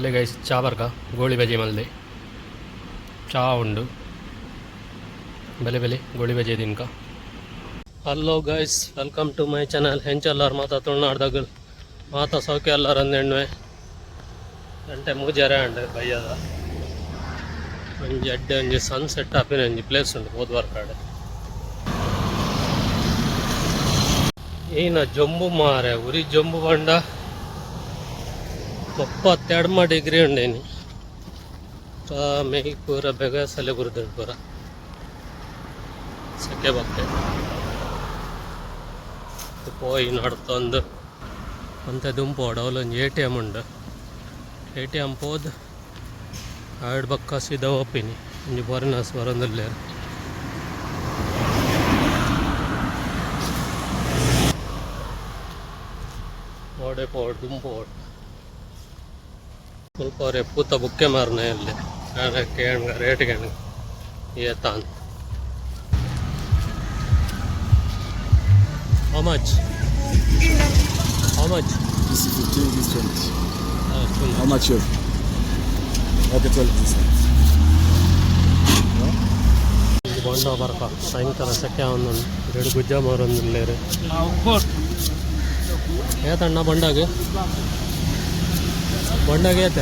ಬಲೆ ಗೈಸ್, ಚಾ ಬರ್ಕ. ಗೋಳಿ ಬಜೆ ಮಲ್ದೆ, ಚಾ ಉಂಡು. ಬಲೆ ಬಲೆ, goli baje ತಿನ್ಕ. Hello guys, welcome to my channel. ಎಂಚಲ್ಲಾರ್ ಮಾತ ತುಳುನಾಡ್ದಗಲ್? ಮಾತ ಸೌಖ್ಯ ಅಲ್ಲಾರ್ ಅಂದೆಣ್ಣೆ. ಗಂಟೆ ಮೂಜರೆ ಅಂಡ್ ಬಯ್ಯದ. ಒಂಜಿ ಎಡ್ಡೆ ಒಂಜಿ ಸನ್ಸೆಟ್ ಆಪಿನ ಒಂಜಿ ಪ್ಲೇಸ್ ಉಂಡು ಪೋದ್ವಾರ್ ಕಡೆ. ಈನ ಜೊಂಬು ಮಾರೆ, ಉರಿ ಜೊಂಬು ಬಂಡ 32 ಡಿಗ್ರಿ ಉಂಡೇನಿ. ಮೈ ಪೂರ ಬೆಗಸಲೆ ಬುರ್ದುಂಡು ಪೂರ, ಸೆಕೆ ಬತ್ತೆ. ಪೋಯಿ ನಡ್ತೊಂದು ಒಂತೆ ದುಂಪೋಡು. ಅವಲೊಂಜಿ ಎಟಿಎಮ್ ಉಂಡು. ಎಟಿಎಮ್ ಪೋದು ಆಯ್ಡ್ ಬೊಕ್ಕ ಸೀದಾ ಪೋಪಿನಿ. ಒಂಜಿ ಫಾರಿನರ್ಸ್ ಬರೊಂದುಲ್ಲೆರ್. ಓಡೆ ಪೋಡು, ದುಂಪೋಡು. ಸ್ವಲ್ಪ ಅವರೇ ಪೂತ ಬುಕ್ಕೆ ಮಾರ್ನೆ ಅಲ್ಲಿ ಕೇಣ್ಗ, rate ಕೇಣ್ಗ ಏತಾಂದ್. How much? How much? This is 15, this 20. Oh, too How much. Much you have? Okay, 12 this one. ಒಂಜಿ ಬೊಂಡ ಬರ್ಕ. ಸಾಯಂಕಾಲ ಸೆಕೆ ಆವೊಂದುಂಡು. ರಡ್ಡ್ ಗುಜ್ಜ ಮಾರೊಂದುಲ್ಲೆರ್. ಏತಣ್ಣ ಬೊಂಡಾಗ್? ಬೊಂಡಾಗ್ ಏತ?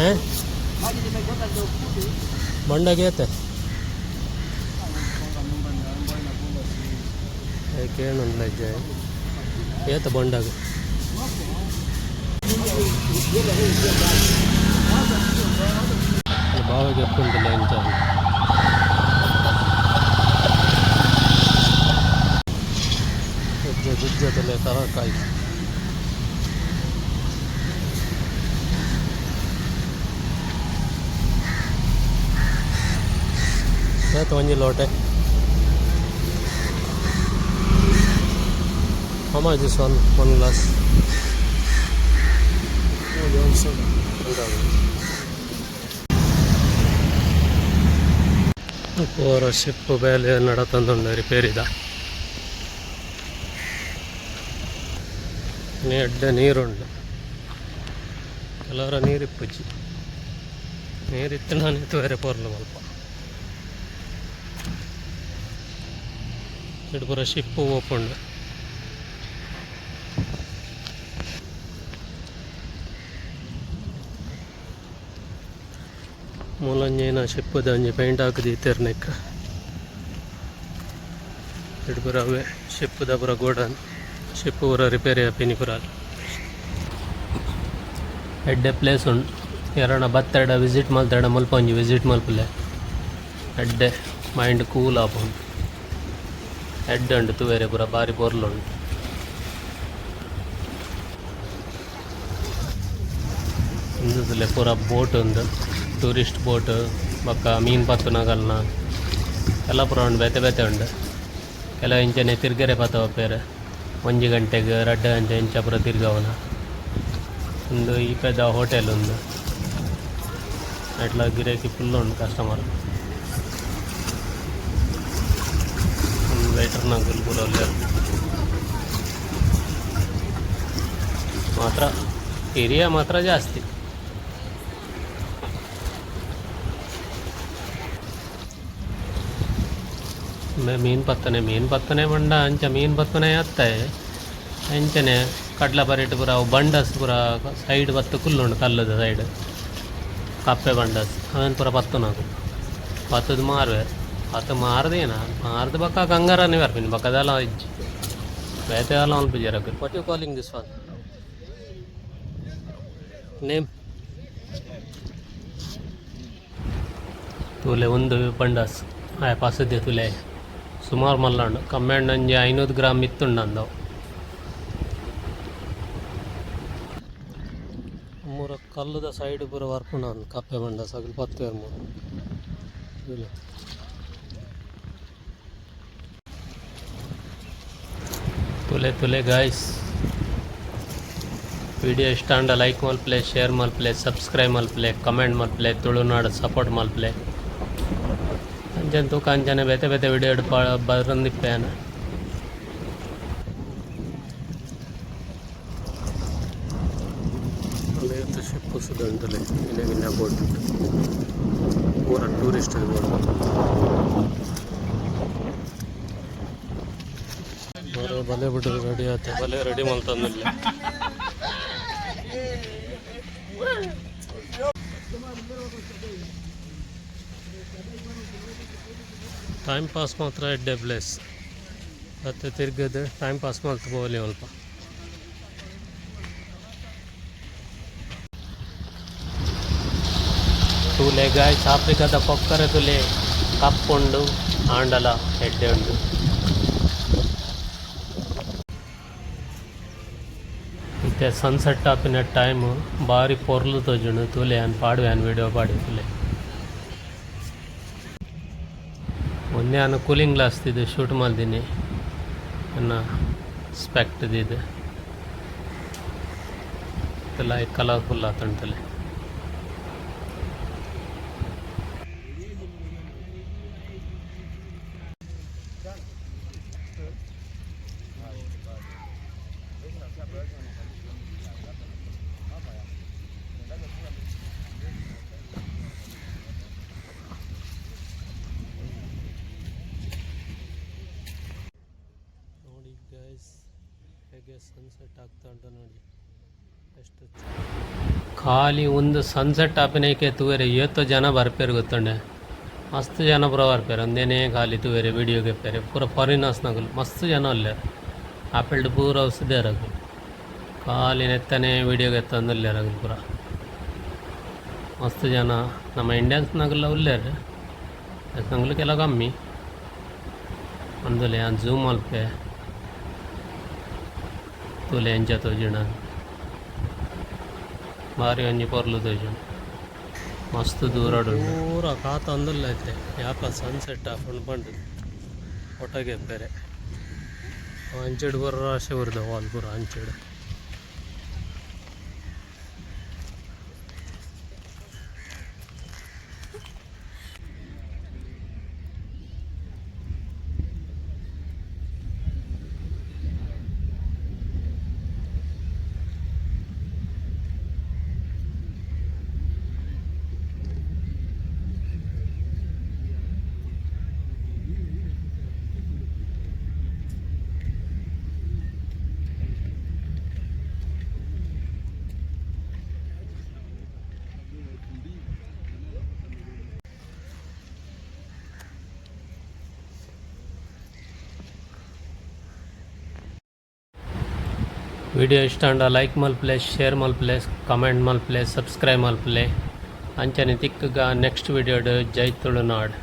ಹೇ, ಬೊಂಡಾಗ್ ಏತ? ಕೇಣುಂಡ್ಲ ಇಜ್ಜೆ, ಏತ ಬೊಂಡಾಗ್? ಬಾವಿಗೆ ಎಪ್ಪುಂಡಿಲ್ಲ ಇಂಚ. ಗುಜ್ಜೆ ಗುಜ್ಜೆದಲ್ಲೇ ತರಕಾಯಿ. ಏತ ಒಂಜಿ Lotay? How much this one? One glass? Oh, they also. ಪೂರ ಶಿಪ್ ಬೇಲೆ ನಡತೊಂದುಂಡು, ರಿಪೇರಿದ. ಎಡ್ಡೆ ನೀರುಂಡು. ಕೆಲವರ ನೀರು ಇಪ್ಪುಜಿ. ನೀರಿತ್ತು ತೂಯರೆ ಪೊರ್ಲು ಮಲ್ಪ. ಇಡ್ ಪೂರ ಶಿಪ್ ಪೋಪುಂಡು. ಮೂಲೊಂಜಿ ಶಿಪ್ಪುದ ಒಂಜಿ ಪೈಂಟ್ ಹಾಕುದು ನೆಕ್. ಇಡ್ ಪೂರ ಅವೇ ಶಿಪ್ಪುದ ಪೂರ ಗೋಡನ್. ಶಿಪ್ ಪೂರ ರಿಪೇರಿ ಆಪಿನಿ ಪೂರ. ಎಡ್ಡೆ ಪ್ಲೇಸ್ ಉಂಡು. ಯಾರನ ಬತ್ತೆರ್ಡ, ವಿಸಿಟ್ ಮಲ್ತೆರ್ಡ ಮುಲ್ಪ ಒಂಜಿ ವಿಸಿಟ್ ಮಲ್ಪುಲೆ. ಎಡ್ಡೆ ಮೈಂಡ್ ಕೂಲ್ ಆಪುಂಡು. ಎಡ್ಡೆ ಉಂಡು ತೂವೆರೆ ಪೂರ, ಬಾರಿ ಪೊರ್ಲು ಉಂಡು. ಉಂದುಲೆ ಪೂರ ಬೋಟ್ ಉಂದು, ಟೂರಿಸ್ಟ್ ಬೋಟ್. ಬೊಕ್ಕ ಮೀನ್ ಪತ್ತುನಗಲ್ನ ಎಲ್ಲ ಪೂರ ಉಂಡು. ಬೇತೆ ಬೇತೆ ಉಂಡು. ಕೆಲವು ಇಂಚನೆ ತಿರ್ಗೆರೆ ಪತ್ತ ಪೋಪೆರ್, ಒಂಜಿ ಗಂಟೆಗ್, 2 ಗಂಟೆ ಇಂಚ ಪೂರ ತಿರ್ಗವುನ. ಉಂದು ಈಪೆದ ಹೋಟೆಲ್ ಉಂದು. ಐಟ್ಲ ಗಿರಾಕಿ ಫುಲ್ ಉಂಡು, ಕಸ್ಟಮರ್. ವೇಟರ್ನಕುಲು ಪೂರ ಉಲ್ಲೆರ್. ಮಾತ್ರ ಏರಿಯಾ ಮಾತ್ರ ಜಾಸ್ತಿ. ಮೀನ್ ಪತ್ತನೆ, ಮೀನ್ ಪತ್ತನೆ ಪಂಡ ಅಂಚ ಮೀನ್ ಪತ್ತನೆ ಅತ್ತೆ. ಅಂಚನೆ ಕಡ್ಲ ಬರಿಟ್ ಪೂರ ಅವು ಬಂಡಸ್ ಪೂರ ಸೈಡ್ ಬತ್ತು ಕುಲ್ಲುಂಡು, ಕಲ್ಲುದ ಸೈಡ್ ಕಪ್ಪೆ ಬಂಡಸ್. ಅವೆನ್ ಪೂರ ಪತ್ತುನಕು ಪತ್ತುದು ಮಾರುವೆರ್. ಪತ್ತು ಮಾರ್ದೇನ, ಮಾರ್ದ್ ಬೊಕ್ಕ ಕಂಗಾರನೆ ಬರ್ಪಿನಿ. ಬೊಕ್ಕ ದಾಲ ಇಜ್ಜಿ, ಬೇತೆ ದಾಲ ಮಲ್ಪುಜೆರ್ ಅಕುಲು. What you calling this one name? ತೂಲೆ, ಒಂದು ಬಂಡಸ್ ಆಯ್ ಪಸದೆ. ತೂಲೆ, ಸುಮಾರು ಮಲ್ಲ ಉಂಡು. ಕಮ್ಮಿ ಒಂಜಿ 500 ಗ್ರಾಮ್ ಇತ್ತುಂಡು ಅಂದವು. ಮೂರ ಕಲ್ಲುದ ಸೈಡ್ ಪೂರ ಬರ್ಪುಂಡು ಕಪ್ಪೆ ಬಂಡಸ್. ಅಗಲು ಪತ್ತುವೆರ್ ಮೂರು. ತೂಲೆ. ತೂಲೆ ತೂಲೆ ಗಾಯ್ಸ್, ವಿಡಿಯೋ ಇಷ್ಟ ಆಂಡ ಲೈಕ್ ಮಲ್ಪಲೆ, ಶೇರ್ ಮಲ್ಪಲೆ, ಸಬ್ಸ್ಕ್ರೈಬ್ ಮಲ್ಪಲೆ, ಕಮೆಂಟ್ ಮಲ್ಪಲೆ, ತುಳುನಾಡು ಸಪೋರ್ಟ್ ಮಲ್ಪಲೆ. ಅಂಚನೆ ತೂಕ, ಅಂಚನೆ ಬೇತೆ ಬೇತೆ ವಿಡಿಯೋ ಬರೊಂದಿಪ್ಪೆ ಯಾನ್. ಟೂರಿಸ್ಟ್ ಬೋಡು. ಬಲೆ ಬಿಡ್ರಿ, ರೆಡಿ ಆಯ್ತು. ಬಲೆ ರೆಡಿ ಮಲ್ತಂದಿಲ್ಲ. ಟೈಮ್ ಪಾಸ್ ಮಾತ್ರ ಎಡ್ಡೆ ಪ್ಲೇಸ್. ಮತ್ತೆ ತಿರ್ಗದು ಟೈಮ್ ಪಾಸ್ ಮಲ್ತ್ ಪೋಲಿ ಅಲ್ಪ. ತೂಲೆ ಗಾಯ್ಸ್, ಆಫ್ರಿಕಾದ ಕೊಕ್ಕರೆ ತುಲೆ, ಕಪ್ಪುಂಡು ಆಂಡಲ ಎಡ್ಡೆ ಉಂಡು. ಇತ್ತೆ ಸನ್ಸೆಟ್ ಆಪಿನ ಟೈಮ್, ಬಾರಿ ಪೊರ್ಲು ತೋಜುಂಡು. ತೂಲೆ, ಯಾನ್ ಪಾಡುವೆ, ಯಾನ್ ವಿಡಿಯೋ ಪಾಡಿ ತೂಲೆ. ಒಂದೇ ಯಾನ್ ಕೂಲಿಂಗ್ ಗ್ಲಾಸ್ ದಿದ್ದು ಶೂಟ್ ಮಲ್ದಿನಿ, ಎನ್ನ ಸ್ಪೆಕ್ಟ್ ದಿದ್ದು. ಲೈಕ್ ಕಲರ್ಫುಲ್ ಆತುಂಡು ತೂಲೆ. ನೋಡಿ ಗೈಸ್, ಹೇಗೆ ಸನ್ಸೆಟ್ ಆಗ್ತಾ ಉಂಟು ನೋಡಿ ಎಷ್ಟು. ಖಾಲಿ ಒಂದು ಸನ್ಸೆಟ್ ಆಪಿನೈಕೆ ತೂವೆರೆ ಏತೋ ಜನ ಬರ್ಪೇರು ಗೊತ್ತುಂಡೆ. ಮಸ್ತ್ ಜನ ಪೂರ ಬರ್ಪೇರು. ಒಂದೇನೇ ಖಾಲಿ ತೂವೆರೆ, ವಿಡಿಯೋ ಗೆಪ್ಪೆರೆ. ಪೂರ ಫಾರಿನರ್ಸ್ ನಕುಲು ಮಸ್ತ್ ಜನ ಉಲ್ಲೆರ್. ಆಪೆಲ್ಡ್ ಪೂರ ಉಸಿದೇರ್ ಅಕುಲು. ಖಾಲಿ ನೆತ್ತನೆ ವಿಡಿಯೋ ಗೆತ್ತೊಂದುಲ್ಲೆರ್ ಅಕುಲು ಪೂರ ಮಸ್ತ್ ಜನ. ನಮ್ಮ ಇಂಡಿಯನ್ಸ್ ನಕುಲ್ಲ ಉಲ್ಲೆರ್, ನಕುಲು ಕೆಲ ಕಮ್ಮಿ. ಅಂದುಲೆ ಯಾನ್ ಝೂಮ್ ಮಲ್ಪೆ, ತೂಲೆ ಎಂಚ ತೋಜುಂಡು. ಬಾರಿ ಒಂಜಿ ಪೊರ್ಲು ತೋಜುಂಡು. ಮಸ್ತ್ ದೂರಡ್ ಪೂರ ಕಾತೊಂದುಲ್ಲ ಇತ್ತೆ ಯಾಪ ಸನ್ಸೆಟ್ ಆಪುಂಡು ಪಂಡುದು ಫೋಟೋ ಗೆಪ್ಪೆರೆ. ಅಂಚಿಡ್ ಪೂರ ರಾಶಿ ಬುರ್ದ ವಾಲ್ ಪೂರ ಅಂಚಿಡ್. ವಿಡಿಯೋ ಇಷ್ಟ ಆಂಡ ಲೈಕ್ ಮಲ್ಪಲೆ, ಶೇರ್ ಮಲ್ಪಲೆ, ಕಮೆಂಟ್ ಮಲ್ಪಲೆ, ಸಬ್ಸ್ಕ್ರೈಬ್ ಮಲ್ಪಲೆ. ಅಂಚನೆ ತಿಕ್ಕುಗ ನೆಕ್ಸ್ಟ್ ವಿಡಿಯೋಡ್. ಜೈ ತುಳುನಾಡ್.